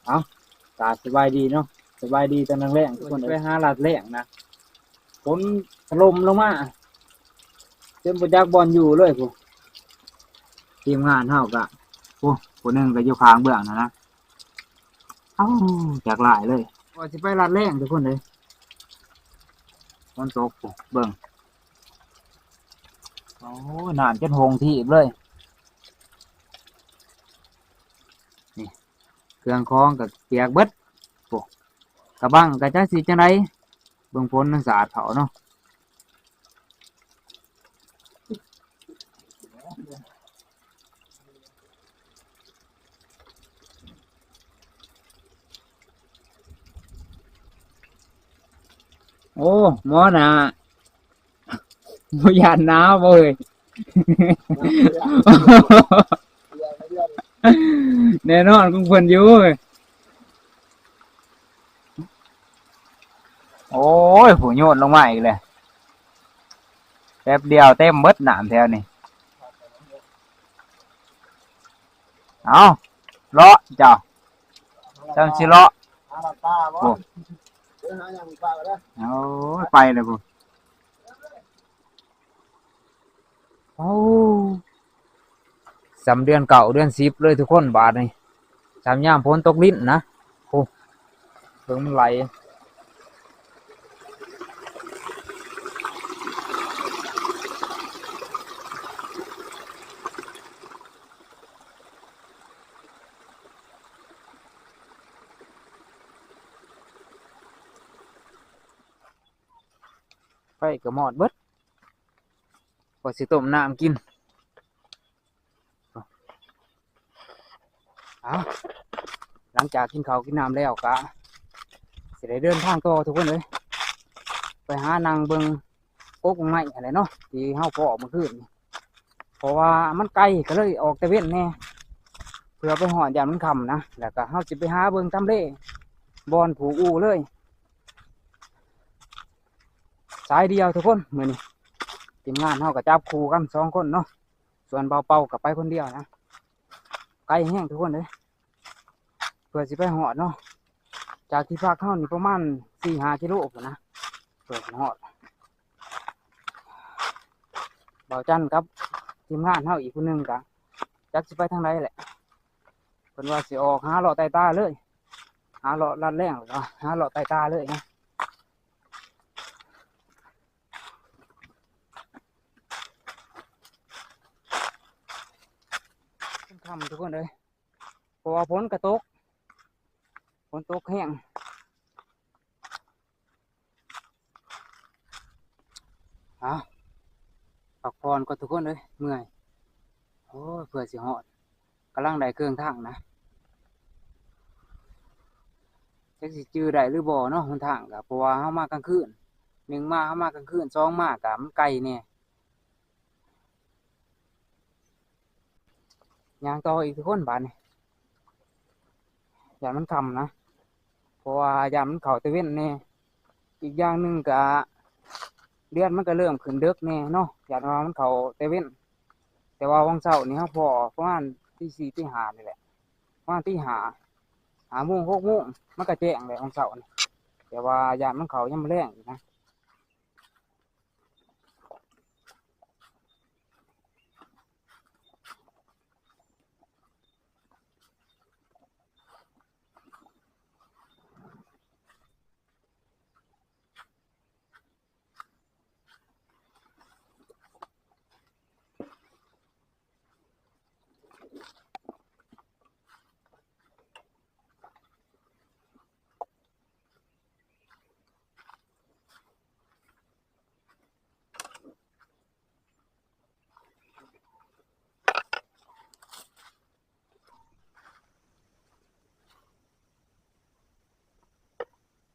ເອົາ ກະສະບາຍດີເນາະ ສະບາຍດີຕອນແລງໆ ທຸກຄົນເອີຍ ໄປຫາລາດແລ້ງນະ ຝົນຖະຫຼົ່ມລົງມາ ຈົນບໍ່ຈັກບ່ອນຢູ່ເລີຍພຸ້ນ. ທີມງານເຮົາກະ ໂອ້ ຜູ້ໜຶ່ງກະຢູ່ຂ້າງເບື້ອງນັ້ນນະ ເອົ້າ ຈັກຫຼາຍເລີຍ ວ່າຊິໄປລາດແລ້ງ ທຸກຄົນເອີຍ ຝົນຕົກພຸ້ນ ເບິ່ງ ໂອ້ຍ ນ້ຳຈົນຫົ່ງທີບເລີຍ ນີ້ ເຄື່ອງຂອງກໍປຽກເບິດ ໂອ້ ກະບັງກະຈັກຊິຈັ່ງໃດ ເບິ່ງຝົນມັນສາດເຂົ້າເນາະ. ໂອ້ ໝໍໜ້າ ບໍ່ຢ້ານໜາວບໍ່ເອີຍ? ແນ່ນອນຂອງເພິ່ນຢູ່. ໂອ້ຍ ຜູ້ໂຍນລົງມາອີກແລ້ວ ແປັບດຽວເຕັມເບິດນ້ຳແຖວນີ້. ເອົາ ເລາະເຈົ້າ ຈຳຊິເລາະ ໂອ້ ໂອ້ຍ ໄປແລ້ວພຸ້ນ. ໂອ້ ສ່ຳເດືອນເກົ້າເດືອນສິບເລີຍທຸກຄົນ ບາດນີ້ ສ່ຳຍາມຝົນຕົກລິນນະ ໂອ້ ເບິ່ງມັນໄຫຼ. ໄຟກໍມອດເບິດ ກໍຊິຕົ້ມນ້ຳກິນ. ເອົາ ຫຼັງຈາກກິນເຂົ້າກິນນ້ຳແລ້ວກະຊິໄດ້ເດີນທາງຕໍ່ທຸກຄົນເອີຍ ໄປຫານັ່ງເບິ່ງກົກໝາກໄມ້ຫັ້ນແຫຼະເນາະ ທີ່ເຮົາພໍ້ເມື່ອຄືນນີ້ ເພາະວ່າມັນໄກ ກໍເລີຍອອກແຕ່ເວັນແດ່ ເພື່ອໄປຮອດຢ້ານມັນຄ່ຳນະ ແລ້ວກໍເຮົາຊິໄປຫາເບິ່ງທຳເລບ່ອນຜູກອູເລີຍ. ສາຍດຽວທຸກຄົນ ມື້ນີ້ທີມງານເຮົາກໍຈັບຄູ່ກັນສອງຄົນເນາະ ສ່ວນບ່າວເປົາກໍໄປຄົນດຽວນະ ໄກແຮງທຸກຄົນເອີຍ ເພື່ອຊິໄປຮອດເນາະ ຈາກທີ່ພັກເຮົານີ້ປະມານສີ່ຫ້າກິໂລພຸ້ນນະ ເພື່ອຊິຮອດ. ບ່າວຈັນກັບທີມງານເຮົາອີກຜູ້ໜຶ່ງກໍຈັກຊິໄປທາງໃດແຫຼະ ເພິ່ນວ່າຊິອອກຫາເລາະໃຕ້ຕາເລີຍ ຫາເລາະລາດແລ້ງ ຫຼືວ່າຫາເລາະໃຕ້ຕາເລີຍນະ. ຄ່ຳທຸກຄົນເອີຍ ເພາະວ່າຝົນກະຕົກ ຝົນຕົກແຮງ. ເອົາ ພັກຜ່ອນກ່ອນທຸກຄົນເອີຍ ເມື່ອຍ ໂອ້ຍ ເພື່ອຊິຮອດ ກຳລັງໄດ້ເຄິ່ງທາງນະ ຈັກຊິຈື່ໄດ້ຫຼືບໍ່ເນາະ ຫົນທາງກະ ເພາະວ່າເຮົາມາກາງຄືນ ໜຶ່ງມາເຮົາມາກາງຄືນ ສອງມາກະມັນໄກແດ່. ຍ່າງຕໍ່ອີກທຸກຄົນ ບາດນີ້ຢ້ານມັນຄ່ຳນະ ເພາະວ່າຢ້ານມັນເຂົ້າແຕ່ເວັນແດ່ ອີກຢ່າງໜຶ່ງກະເດືອນມັນກະເລີ່ມຂຶ້ນເດິກແດ່ເນາະ ຢ້ານວ່າມັນເຂົ້າແຕ່ເວັນ ແຕ່ວ່າຫວ່າງເຊົ້ານີ້ເຮົາພໍ້ປະມານຕີສີ່ຕີຫ້ານີ້ແຫຼະ ປະມານຕີຫ້າ ຫ້າໂມງຫົກໂມງມັນກະແຈ້ງແຫຼະຫວ່າງເຊົ້ານີ້ ແຕ່ວ່າຢ້ານມັນເຂົ້າຍາມແລງອີກນະ.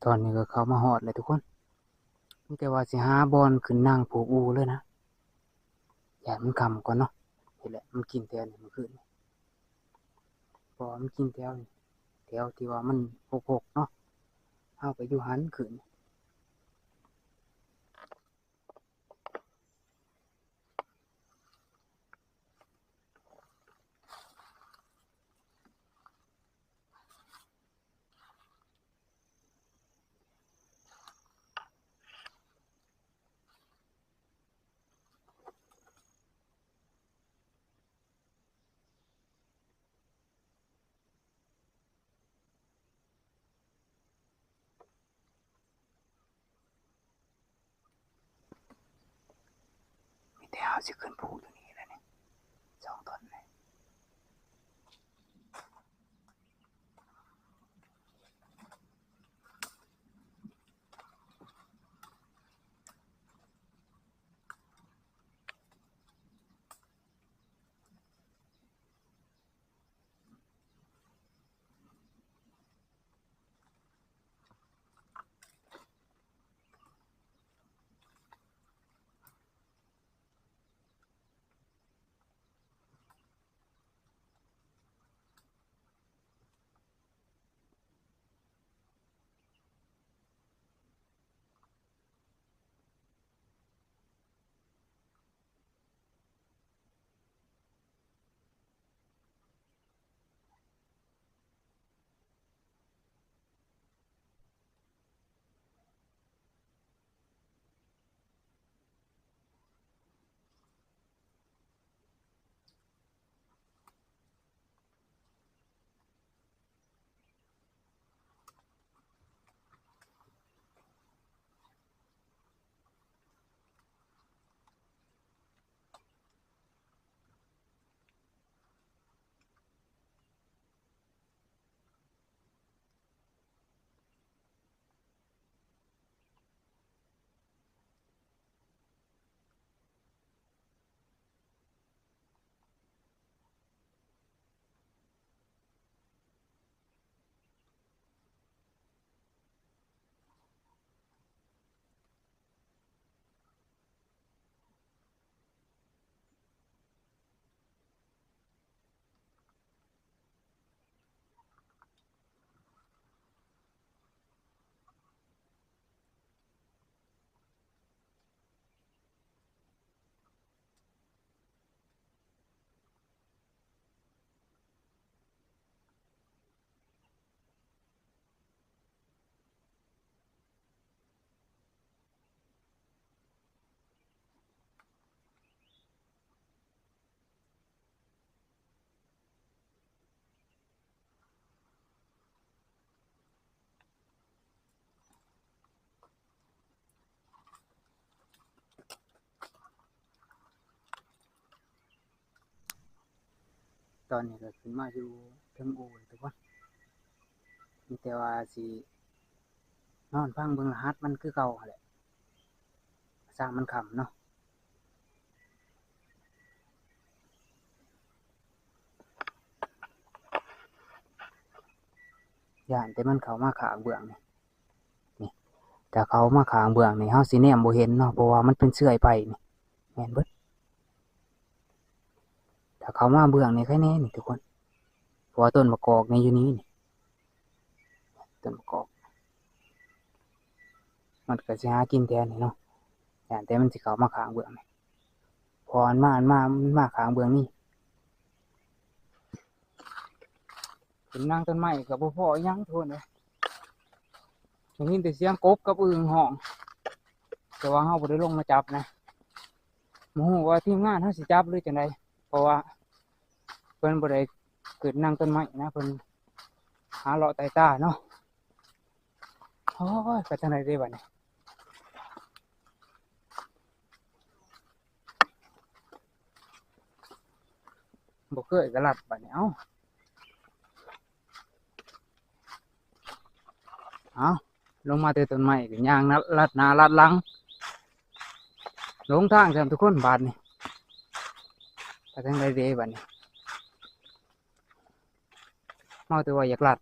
ຕອນນີ້ກໍເຂົ້າມາຮອດແລ້ວທຸກຄົນ ມີແຕ່ວ່າຊິຫາບ່ອນຂຶ້ນນັ່ງຜູກອູເລີຍນະ ຢ້ານມັນຄ່ຳກ່ອນເນາະ ເຫັນແຫຼະ ມັນກິນແຖວນີ້ມື້ຄືນນີ້ ເພາະວ່າມັນກິນແຖວນີ້ ແຖວທີ່ວ່າມັນຮົກໆເນາະ ເຮົາກໍຢູ່ຫັ້ນຄືນນີ້. ເ ເຮົາຊິຂຶ້ນພູຢູ່ນີ້ແຫຼະນີ້ ສອງທ່ອນນີ້. ຕອນນີ້ກໍຂຶ້ນມາຢູ່ເທິງອູ່ທຸກຄົນ ມີແຕ່ວ່າຊິນອນຟັງເບິ່ງລະຫັດມັນຄືເກົ່າຫັ້ນແຫຼະ ຊ່າງມັນຄ່ຳເນາະ. ຢ້ານແຕ່ມັນເຂົ້າມາຂ້າງເບື້ອງນີ້ ນີ້ ຖ້າເຂົ້າມາຂ້າງເບື້ອງນີ້ ເຮົາຊິແນມບໍ່ເຫັນເນາະ ເພາະວ່າມັນເປັນເຊືອຍໄຟນີ້ ແມ່ນເບິດ. ຖ້າເຂົ້າມາເບື້ອງນີ້ໃຄແນ່ນີ້ທຸກຄົນ ເພາະວ່າຕົ້ນມະກອກນີ້ຢູ່ນີ້ນີ້ ຕົ້ນມະກອກ ມັນກໍຊິຫາກິນແຖວນີ້ເນາະ ຢ້ານແຕ່ມັນຊິເຂົ້າມາຂ້າງເບື້ອງນີ້ ເພາະວ່າມັນມາ ມັນມາ ມັນມາຂ້າງເບື້ອງນີ້. ຂຶ້ນນັ່ງຕົ້ນໄມ້ກໍບໍ່ພໍອີ່ຫຍັງທຸກຄົນເອີຍ ໄດ້ຍິນແຕ່ສຽງກົບກັບອຶ່ງຮ້ອງ ແຕ່ວ່າເຮົາບໍ່ໄດ້ລົງມາຈັບນະ ບໍ່ຮູ້ວ່າທີມງານເຮົາຊິຈັບຫຼືຈັ່ງໃດ ເພາະວ່າເພິ່ນບໍ່ໄດ້ຂຶ້ນນັ່ງຕົ້ນໄມ້ນະ ເພິ່ນຫາເລາະໄຕ່ຕາເນາະ. ໂອ້ຍ ໄປທາງໃດເດບັດນີ້ ບໍ່ເຄີຍກໍລັດບັດນີ້ ເອົ້າ ເອົ້າ ລົງມາແຕ່ຕົ້ນໄມ້ກໍຍ່າງລັດໜ້າລັດຫຼັງ ຫຼົງທາງຊ້ຳທຸກຄົນບາດນີ້ ໄປທາງໃດເດບັດນີ້ ເມົາແຕ່ວ່າຢາກລັດ.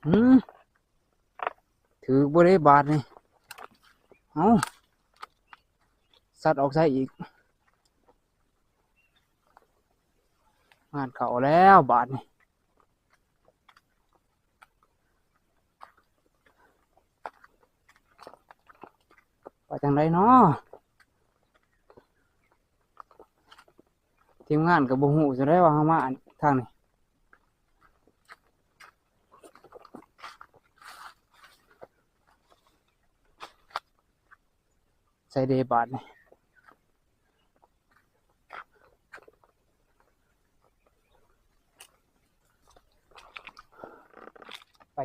ຫື ຖືກບໍ່ເດບາດນີ້ ເອົ້າ ສັດອອກໃສ່ອີກ ງານເຂົ້າແລ້ວບາດນີ້. ວ່າຈັ່ງໃດເນາະ ທີມງານກໍບໍ່ຮູ້ຈັ່ງໃດວ່າເຮົາມາອັນທາງນີ້ ໃສ່ເດບາດນີ້.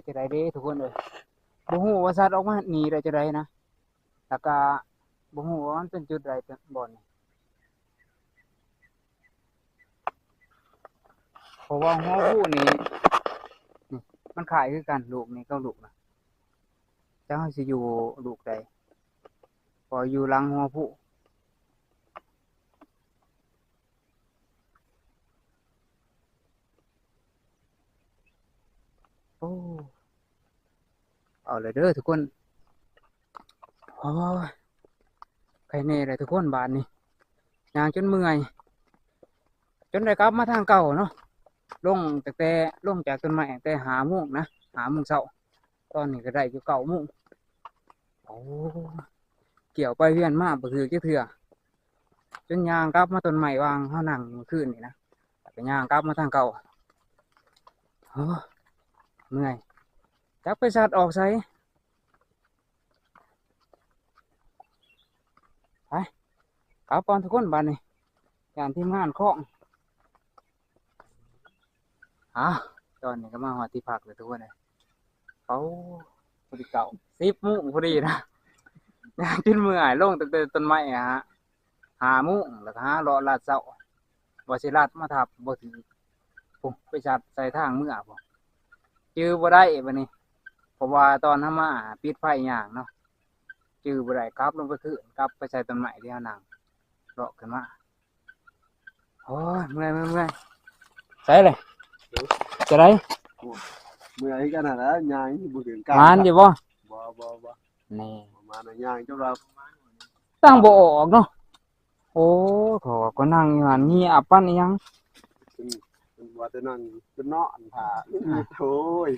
ຈະໄດ້ເດ້ທຸກຄົນເອີຍ ບໍ່ຮູ້ວ່າສັດອອກມານີ້ໄດ້ຈັ່ງໃດນະ ແລ້ວກະບໍ່ຮູ້ວ່າມັນເປັນຈຸດໃດບ່ອນນີ້ ເພາະວ່າຫົວພູນີ້ ນີ້ ມັນຄ້າຍຄືກັນ ລູກນີ້ກັບລູກນະ ຈັກເຮົາຊິຢູ່ລູກໃດ ເພາະຢູ່ຫຼັງຫົວພູ. ໂອ້ ເອົາແລ້ວເດີທຸກຄົນ ໂອ້ຍ ໄຄແນ່ແຫຼະທຸກຄົນ ບາດນີ້ຍ່າງຈົນເມື່ອຍ ຈົນໄດ້ກັບມາທາງເກົ່າເນາະ ລົງຕັ້ງແຕ່ ລົງຈາກຕົ້ນໄມ້ຕັ້ງແຕ່ຫ້າໂມງນະ ຫ້າໂມງເຊົ້າ ຕອນນີ້ກໍໄດ້ຢູ່ເກົ້າໂມງ ໂອ້ ກ່ຽວໄປວຽນມາບໍ່ຖືກຈັກເທື່ອ ຈົນຍ່າງກັບມາຕົ້ນໄມ້ວ່າງເຮົານັ່ງມື້ຄືນນີ້ນະ ແລ້ວກໍຍ່າງກັບມາທາງເກົ່າ ໂອ້ ເມື່ອຍ ຈັກໄປສັດອອກໃສ ໄປ ກັບກ່ອນທຸກຄົນບາດນີ້ ຢ້ານທີມງານຄ້ອງ ອ້າວ ຕອນນີ້ກໍມາຮອດທີ່ພັກແລ້ວທຸກຄົນເອີຍ ເອົາ ພໍດີເກົ້າ ສິບໂມງພໍດີນະ ຍ່າງຈົນເມື່ອຍ ລົງຕັ້ງແຕ່ຕົ້ນໄມ້ຫາ ຫ້າໂມງ ແລ້ວກໍຫາເລາະລັດເຊົ້າ ວ່າຊິລັດມາທັບບໍ່ຖືກ ໂອ້ ໄປສັດໃສ່ທາງເມືອພຸ້ນ ຈື່ບໍ່ໄດ້ບາດນີ້ ເພາະວ່າຕອນເຮົາມາປິດໄຟຍ່າງເນາະ ຈື່ບໍ່ໄດ້ ກັບລົງໄປຄືນ ກັບໄປໃສ່ຕົ້ນໄມ້ທີ່ເຮົານັ່ງ ເລາະຂຶ້ນມາ ໂອ້ຍ ເມື່ອຍ ເມື່ອຍ ເມື່ອຍ ໃສເລີຍ ຈະໄດ້ ເມື່ອຍຄືກັນຫັ້ນແຫຼະ ຍ່າງບໍ່ເຖິງກາງ ໝານຢູ່ບໍ່? ບໍ່ ບໍ່ ບໍ່ ນີ້ ປະມານນັ້ນ ຍ່າງຈົນວ່າ ຕັ້ງບໍ່ອອກເນາະ ໂອ້ ຂ້ອຍວ່າກໍນັ່ງຢູ່ຫັ້ນ ງຽບປານອີ່ຫຍັງ ເປັນ ເປັນວ່າແຕ່ນັ່ງຈົນນອນຖ້າ ອ່າ ໂອ້ຍ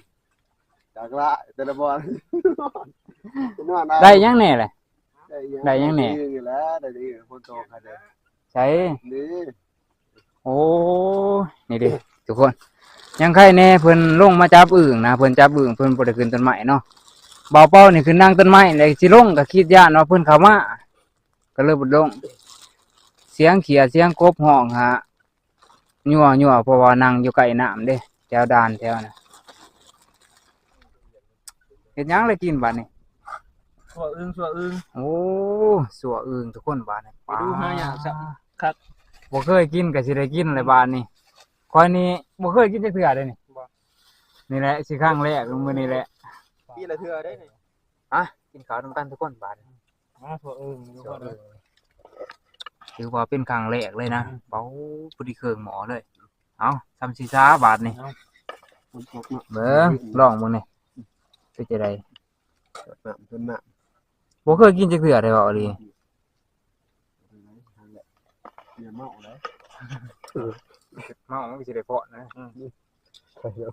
ຈັກລະແຕ່ລະບ່ອນ ນອນເອົາ ໄດ້ຫຍັງແດ່ລະ? ໄດ້ຫຍັງ ໄດ້ຫຍັງແດ່? ໄດ້ດີນີ້ແຫຼະ ໄດ້ດີ ຝົນຕົກຫັ້ນເດ້ ໃສ? ນີ້ ໂອ້ ນີ້ເດ້ທຸກຄົນ ຍັງໄຄແດ່ເພິ່ນລົງມາຈັບອຶ່ງນະ ເພິ່ນຈັບອຶ່ງ ເພິ່ນບໍ່ໄດ້ຂຶ້ນຕົ້ນໄມ້ເນາະ ບ່າວເປົານີ້ຂຶ້ນນັ່ງຕົ້ນໄມ້ ແລ້ວຊິລົງກໍຄິດຢ້ານວ່າເພິ່ນເຂົ້າມາ ກໍເລີຍບໍ່ລົງ ສຽງເຂຍສຽງກົບຮ້ອງຫາ ຍົວໆ ເພາະວ່ານັ່ງຢູ່ໃກ້ນ້ຳເດ້ ແຖວດ່ານແຖວນະ ເຮັດຫຍັງລະກິນບາດນີ້? ຊົ່ວອຶ່ງ ຊົ່ວອຶ່ງ ໂອ້ ຊົ່ວອຶ່ງທຸກຄົນບາດນີ້ ໄປດູຫາຍາກຊ້ຳຄັກ ບໍ່ເຄີຍກິນກໍຊິໄດ້ກິນແຫຼະບາດນີ້ ຂ້ອຍນີ້ບໍ່ເຄີຍກິນຈັກເທື່ອເດ້ນີ້ ບໍ່ ນີ້ແຫຼະຊິຄັ້ງແລກມື້ນີ້ແຫຼະ ປີລະເທື່ອເດ້ນີ້ ອ່ະ ກິນເຂົ້ານຳກັນທຸກຄົນບາດນີ້ ມາທົ່ວເອີ່ງຢູ່ ທົ່ວເອີ່ງ ຖືວ່າເປັນຄັ້ງແລກເລີຍນະ ອືມ ເປົາ ພໍດີເຄິ່ງໝໍ້ເລີຍ ເອົາ ຊ່ຳຊິຊາບາດນີ້ ເອົາ ຝົນຕົກເນາະ ເບິ່ງ ລອງເບິ່ງນີ້ ເປັນຈັ່ງໃດ ນ້ຳ ເປັນນ້ຳ ບໍ່ເຄີຍກິນຈັກເທື່ອເດ້ ເວົ້າອີ່ຫຼີ ຢ່າເມົາເດ້ ເມົາມັນກໍຊິໄດ້ເພາະນະ ອືມ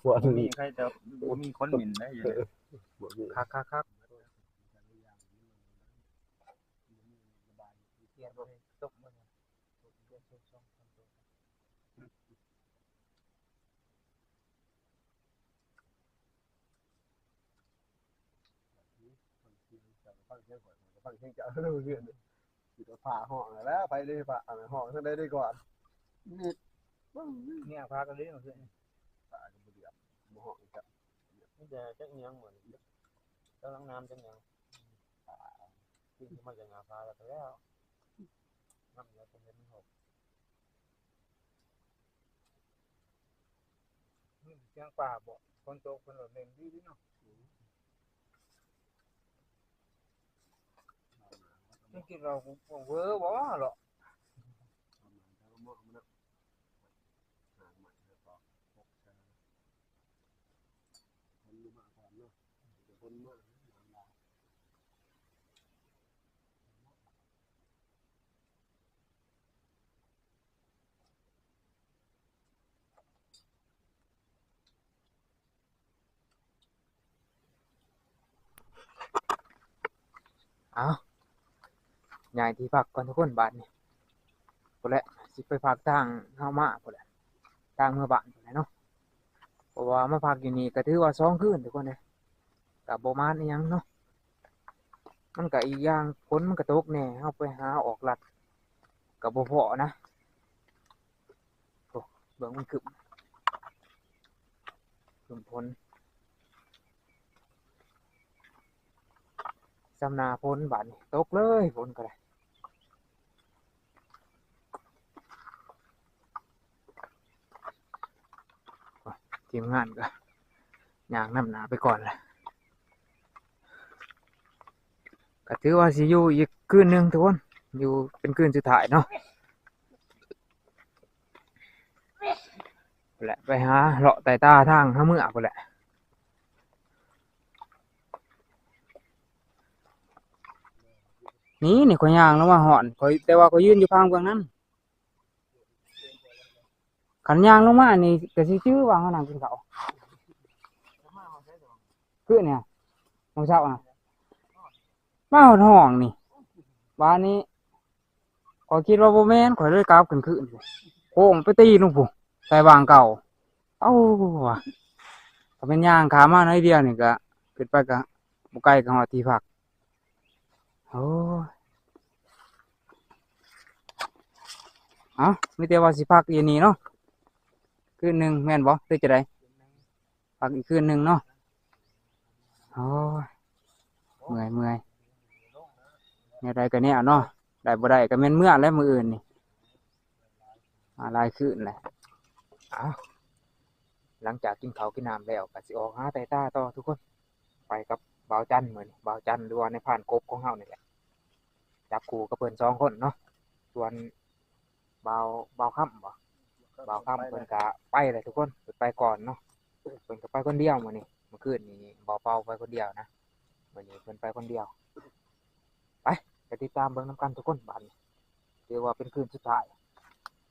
ບໍ່ມີໃຜ ແຕ່ບໍ່ມີຄົນເໝັນໄດ້ຢູ່ ບໍ່ມີ ຄັກໆໆ ຟັງສຽງເຈົ້າ ຟັງສຽງຂ້ອຍ ຂ້ອຍກໍຟັງສຽງເຈົ້າ ຮູ້ເລື່ອງເດ້ ຊິໄດ້ຟ້າຮ້ອງແລ້ວ ໃຜໄດ້ຟ້າຮ້ອງທາງໃດໄດ້ກ່ອນ ນີ້ ເມຍພາກັນເລີຍ ຟ້າກໍບໍ່ເດືອດ ບໍ່ຮ້ອງອີກ ມີແຕ່ຈັກອີ່ຫຍັງໝົດ ຈັກຫຼັງນ້ຳຈັກຫຍັງ ທີ່ມັນຈະຫຍ້າພາແລ້ວກໍແລ້ວ ນ້ຳເຫຼືອກໍເຫັນມັນຫົກ ມີແຕ່ສຽງປາບໍ ຝົນຕົກເພິ່ນກໍເຫຼັ້ນດີເນາະ ມັນກິນເຫຼົ້າເວີບໍ່ເລາະ ເອົາ ຍ້າຍທີ່ພັກກ່ອນທຸກຄົນບາດນີ້ ພຸ້ນແຫຼະ ຊິໄປພັກທາງເຮົາມາພຸ້ນແຫຼະ ທາງເມືອບ້ານພຸ້ນແຫຼະເນາະ ເພາະວ່າມາພັກຢູ່ນີ້ກໍຖືວ່າສອງຄືນທຸກຄົນເອີຍ ກໍບໍ່ໝານອີ່ຫຍັງເນາະ ມັນກໍອີກຢ່າງຝົນມັນກໍຕົກແດ່ ເຮົາໄປຫາອອກລັດກໍບໍ່ພໍ້ນະ ໂອ້ ເບິ່ງມັນຄຶ້ມ ຄຶ້ມຝົນ ສ່ຳໜ້າຝົນບາດນີ້ ຕົກເລີຍ ຝົນກໍໄດ້. ທີມງານກໍຍ່າງນຳໜ້າໄປກ່ອນແຫຼະ ກໍຖືວ່າຊິຢູ່ອີກຄືນໜຶ່ງທຸກຄົນ ຢູ່ເປັນຄືນສຸດທ້າຍເນາະ. ພຸ້ນແຫຼະ ໄປຫາເລາະໄຕ່ຕາທາງຫາເມືອພຸ້ນແຫຼະ. ນີ້ ນີ້ຂ້ອຍຍ່າງລົງມາຮອດ ຂ້ອຍ ແຕ່ວ່າຂ້ອຍຢືນຢູ່ພາງເບື້ອງນັ້ນ. ຄັນຍ່າງລົງມານີ້ກໍຊິຈື່ວ່າເຮົານັ່ງກິນເຂົ້າ ຄືນີ້ ມື້ເຊົ້ານະ ມາຮອດຫ້ອງນີ້ ບາດນີ້ ຂ້ອຍຄິດວ່າບໍ່ແມ່ນ ຂ້ອຍເລີຍກັບຂຶ້ນຄືນ ໂຄ້ງໄປຕີລົງພຸ້ນ ໃສ່ຫວ່າງເກົ່າ. ເອົ້າ ວ່າ ຖ້າແມ່ນຍ່າງຂ້າມມາໜ້ອຍດຽວນີ້ກະ ຂຶ້ນໄປກະບໍ່ໄກ ກະຮອດທີ່ພັກ. ໂອ້ຍ ເອົ້າ ມີແຕ່ວ່າຊິພັກຢູ່ນີ້ເນາະ ຄືນໜຶ່ງແມ່ນບໍ່ ຫຼືຈັ່ງໃດ? ພັກອີກຄືນໜຶ່ງເນາະ. ໂອ້ຍ ເມື່ອຍ ເມື່ອຍ ແນວໃດກໍແນວເນາະ ໄດ້ບໍ່ໄດ້ກໍແມ່ນເມືອແຫຼະມື້ອື່ນນີ້ ມາຫຼາຍຄືນແຫຼະ. ເອົ້າ ຫຼັງຈາກກິນເຂົ້າກິນນ້ຳແລ້ວ ກໍຊິອອກຫາໄຕ່ຕາຕໍ່ທຸກຄົນ ໄປກັບບ່າວຈັນມື້ນີ້ ບ່າວຈັນ ຫຼືວ່ານາຍພານກົບຂອງເຮົານີ້ແຫຼະ ຈັບຄູ່ກັບເພິ່ນສອງຄົນເນາະ. ສ່ວນ ບ່າວ ບ່າວຄຳບໍ ບ່າວຄຳເພິ່ນກະໄປແລ້ວທຸກຄົນ ເພິ່ນໄປກ່ອນເນາະ ເພິ່ນກະໄປຄົນດຽວມື້ນີ້. ມື້ຄືນນີ້ບ່າວເປົາໄປຄົນດຽວນະ ມື້ນີ້ເພິ່ນໄປຄົນດຽວ. ໄປ ໄປຕິດຕາມເບິ່ງນຳກັນທຸກຄົນ ບາດນີ້ຖືວ່າເປັນຄືນສຸດທ້າຍ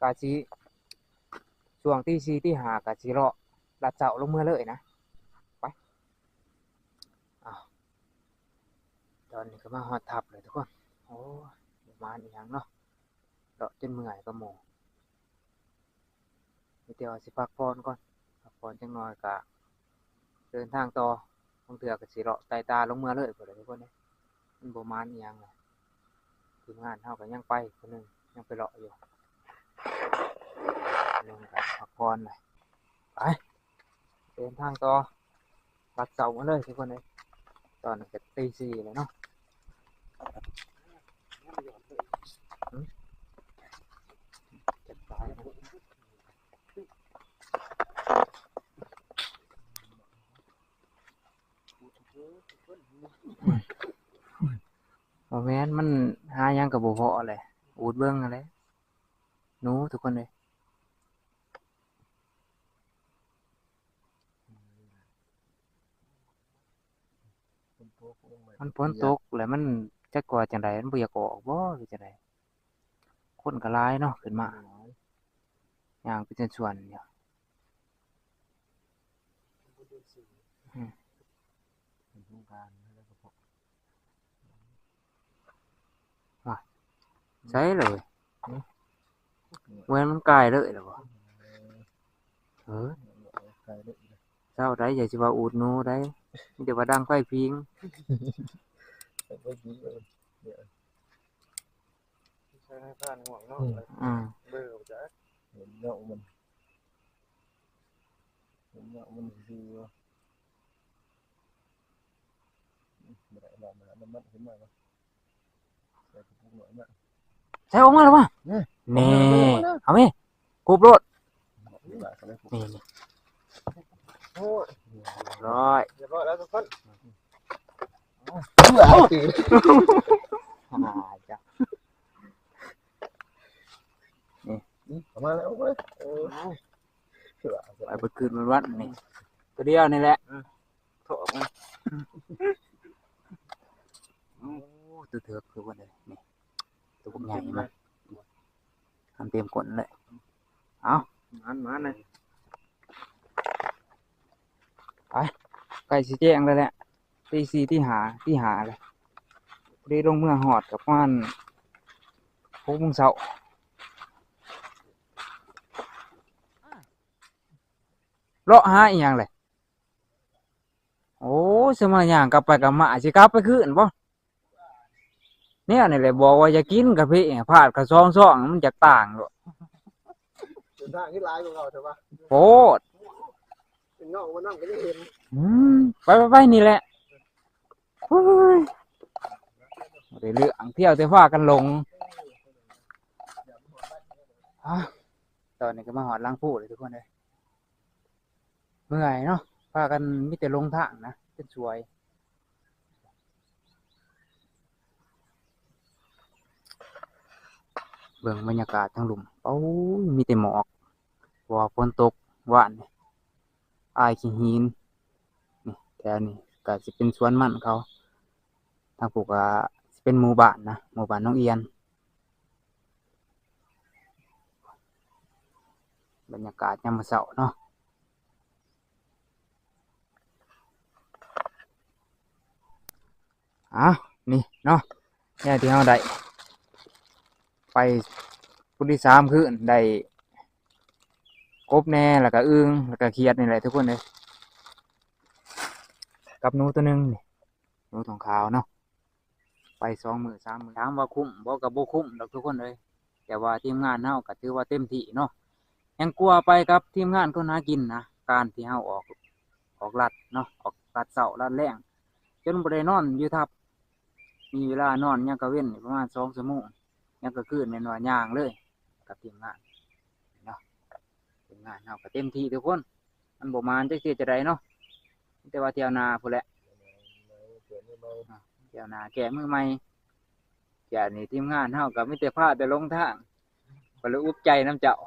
ກະຊິ ຊ່ວງຕີສີ່ຕີຫ້າກະຊິເລາະລັດເຊົ້າລົງເມືອເລີຍນະ. ໄປ ອ້າວ ຕອນນີ້ກໍມາຮອດຖ້ຳແລ້ວທຸກຄົນ. ໂອ້ຍ ບໍ່ມານອີ່ຫຍັງເນາະ ເລາະຈົນເມື່ອຍກະໝູ່ ມີແຕ່ວ່າຊິພັກຜ່ອນກ່ອນ ພັກຜ່ອນຈັກໜ່ອຍກະເດີນທາງຕໍ່ ບາງເທື່ອກະຊິເລາະໄຕ່ຕາລົງເມືອເລີຍພຸ້ນແຫຼະທຸກຄົນເອີຍ. ມັນບໍ່ມານອີ່ຫຍັງແຫຼະ ທີມງານເຮົາກະຍັງໄປຜູ້ໜຶ່ງ ຍັງໄປເລາະຢູ່ ຜູ້ໜຶ່ງກະພັກຜ່ອນແຫຼະ. ໄປ ເດີນທາງຕໍ່ ລັດເຊົ້າມາເລີຍທຸກຄົນເອີຍ. ຕອນນີ້ກໍຕີສີ່ແລ້ວເນາະ ຫືມ ຈັກຕາຍນະ. ບໍ່ແມ່ນ ມັນຫາຫຍັງກໍບໍ່ພໍແຫຼະ ອູດເບິ່ງຫັ້ນແຫຼະ ໜູທຸກຄົນເອີຍ. ມັນຝົນຕົກແລ້ວ ມັນຈັກວ່າຈັ່ງໃດ ມັນບໍ່ຢາກອອກບໍ ຫຼືຈັ່ງໃດ? ຄົນກໍຫຼາຍເນາະ ຂຶ້ນມາ ຍ່າງເປັນສ່ວນໆຢູ່. ອືມ ໃສເລີຍ ຫືມ ແມ່ນມັນກາຍເລີຍລະບໍ? ເອີ ເຊົ້າໄດ໋ ຢ່າຊິວ່າອູດໜູໄດ໋ ມີແຕ່ວ່າດັງໄຟຜິງ. ໃສ່ໃນຜ່ານຫວງເນາະ ອືມ ເບິ່ງບໍ່ຈັກ ເຫັນເນາະມັນ ເຫັນເນາະມັນຊື່ ບໍ່ໄດ້ລອງ ນ້ຳມັນຂຶ້ນມາ ໃສ່ກະປຸກໜ້ອຍມາ ໃສ່ອອກມາແລ້ວວະ ເອີ ແນ່ ເອົາແມ່ ຄຸບໂລດ ນີ້ ນີ້ ໂອ້ຍ ຮຽບຮ້ອຍ ຮຽບຮ້ອຍແລ້ວທຸກຄົນ ອ່າ ຈ້ະ ນີ້ ເອົາມາແລ້ວ ເອົາມາແລ້ວ ເອີ ໄປເບິດຄືນເບິດວັນນີ້ ຕົວດຽວນີ້ແຫຼະ ເອີ ໂຖ ມັນ ໂອ້ ຕົວເຖິກຄືວ່າໄດ໋ນີ້ ຕົວບັກໃຫຍ່ມາ ຄັນເຕັມກົ້ນເລີຍ ເອົາ ມານໆ ໄປ ໃກ້ຊິແຈ້ງແລ້ວແຫຼະ ຕີສີ່ ຕີຫ້າ ຕີຫ້າແລ້ວ ພໍດີລົງເມືອຮອດກໍປະມານຫົກໂມງເຊົ້າ ເລາະຫາອີ່ຫຍັງແຫຼະ? ໂອ້ຍ ຊິມາຍ່າງກັບໄປກັບມາ ຊິກັບໄປຄືນບໍ່? ແນວນີ້ແຫຼະ ບອກວ່າຢ່າກິນກາເຟ ພາດເຂົ້າສອງຊອງ ມັນຈະຕາງໂລດ ເດີນທາງຄືຫຼາຍກວ່າເກົ່າແທ້ວະ ໂພດ ເປັນເງົາມານຳກໍຍັງເຫັນ ອືມ ໄປໆໆ ນີ້ແຫຼະ ໂອ້ຍ ເລື່ອງ ທ່ຽວແຕ່ພາກັນຫຼົງ. ອາ ຕອນນີ້ກໍມາຮອດຫຼັງພູເລີຍທຸກຄົນເອີຍ. ເມື່ອຍເນາະ ພາກັນມີແຕ່ຫຼົງທາງນະ ຈົນສວຍ. ເບິ່ງບັນຍາກາດທາງລຸ່ມ ໂອ້ຍ ມີແຕ່ໝອກ ເພາະວ່າຝົນຕົກວານນີ້ ອາຍຂີ້ຫີນ. ນີ້ ແຖວນີ້ກໍຊິເປັນສວນມັນເຂົາ ທາງພຸ້ນກໍຊິເປັນໝູ່ບ້ານນະ ໝູ່ບ້ານໜອງອຽນ. ບັນຍາກາດຍາມມື້ເຊົ້າເນາະ. ອາ ນີ້ເນາະ ແນວທີ່ເຮົາໄດ້ໄປພຸ້ນ ສາມຄືນ ໄດ້ກົບແດ່ ແລ້ວກະອຶ່ງ ແລ້ວກະຂຽດນີ້ແຫຼະທຸກຄົນເອີຍ ກັບໜູໂຕໜຶ່ງນີ້ ໜູທອງຂາວເນາະ. ໄປສອງມື້ສາມມື້ ຖາມວ່າຄຸ້ມບໍ່ ກໍບໍ່ຄຸ້ມດອກທຸກຄົນເອີຍ ແຕ່ວ່າທີມງານເຮົາກໍຖືວ່າເຕັມທີ່ເນາະ. ຍັງກວ່າໄປກັບທີມງານຄົນຫາກິນນະ ການທີ່ເຮົາອອກ ອອກລັດເນາະ ອອກລັດເຊົ້າລັດແລງ ຈົນບໍ່ໄດ້ນອນຢູ່ທັບ ມີເວລານອນຍາມກາງເວັນນີ້ປະມານສອງຊົ່ວໂມງ ຍາມກາງຄືນແມ່ນວ່າຍ່າງເລີຍກັບທີມງານເນາະ. ທີມງານເຮົາກໍເຕັມທີ່ທຸກຄົນ ມັນບໍ່ໝານຈັກຊິເຮັດຈັ່ງໃດເນາະ ມີແຕ່ວ່າທ່ຽວໜ້າພຸ້ນແຫຼະ ອ່າ ທ່ຽວໜ້າແກ້ມືໃໝ່. ແລ້ວນີ້ທີມງານເຮົາກໍມີແຕ່ພາແຕ່ຫຼົງທາງ ກໍເລີຍອຸກໃຈນຳເຈົ້າ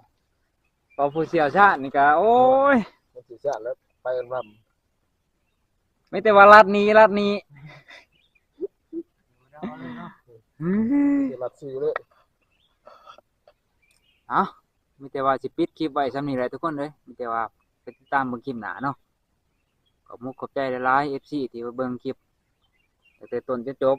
ເພາະຜູ້ຊ່ຽວຊານນີ້ກໍ ໂອ້ຍ ຜູ້ຊ່ຽວຊານແລ້ວໄປນຳ ມີແຕ່ວ່າລັດນີ້ລັດນີ້ ລັດຊື່ເລີຍ. ເອົ້າ ມີແຕ່ວ່າຊິປິດຄລິບໄວ້ສ່ຳນີ້ແຫຼະທຸກຄົນເອີຍ ມີແຕ່ວ່າໄປຕິດຕາມເບິ່ງຄລິບໜ້າເນາະ. ຂອບມຸກຂອບໃຈຫຼາຍໆ ເອັຟຊີ ທີ່ມາເບິ່ງຄລິບຕັ້ງແຕ່ຕົ້ນຈົນຈົບ